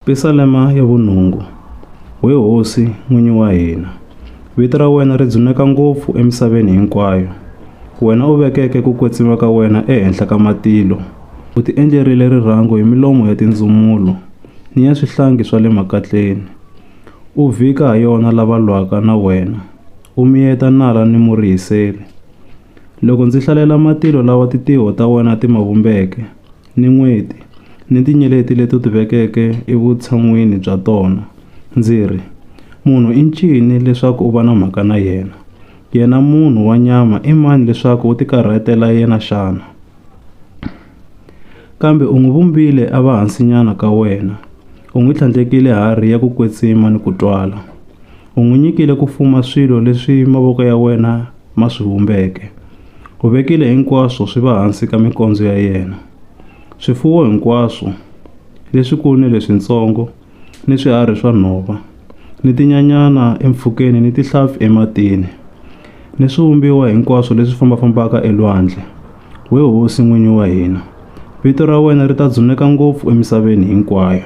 Pisalema ya vunhungu. We hosi, N'winyi wa hina, vito ra wena ri dzuneka ngopfu emisaveni hinkwayo. Wena u vekeke ku kwetsima ka wena ehenhla ka matilo. U tiendlerile rirhangu hi milomo ya tindzumulo, ni ya swihlangi swa le makatleni. U vhika ha yona lava lwaka na wena, u miyeta nala ni murihiseli. Loko ndzi hlalela matilo lawa tintiho ta wena ti ma vumbeke, ni n'weti, ni tinyeleti leti u ti vekeke evutshan'wini bya tona, ndzi ri, Munhu i ncini leswaku u va na mhaka na yena? Yena munhu wa nyama i mani leswaku u tikarhatela yena xana? Kambe u n'wi vumbile a va hansinyana ka wena, u n'wi tlhandlekile harhi ya ku kwetsima ni ku twala. U n'wi nyikile ku fuma swilo leswi mavoko ya wena ma swi vumbeke. U vekile hinkwaswo swi va hansi ka mikondzo ya yena. Swifuwo hinkwaswo, leswikulu ni leswitsongo, ni swiharhi swa nhova, ni tinyanyana empfhukeni ni tihlampfi ematini, ni swivumbiwa hinkwaswo leswi famba-fambaka elwandle. We hosi N'winyi wa hina, vito ra wena ri ta dzuneka ngopfu emisaveni hinkwayo.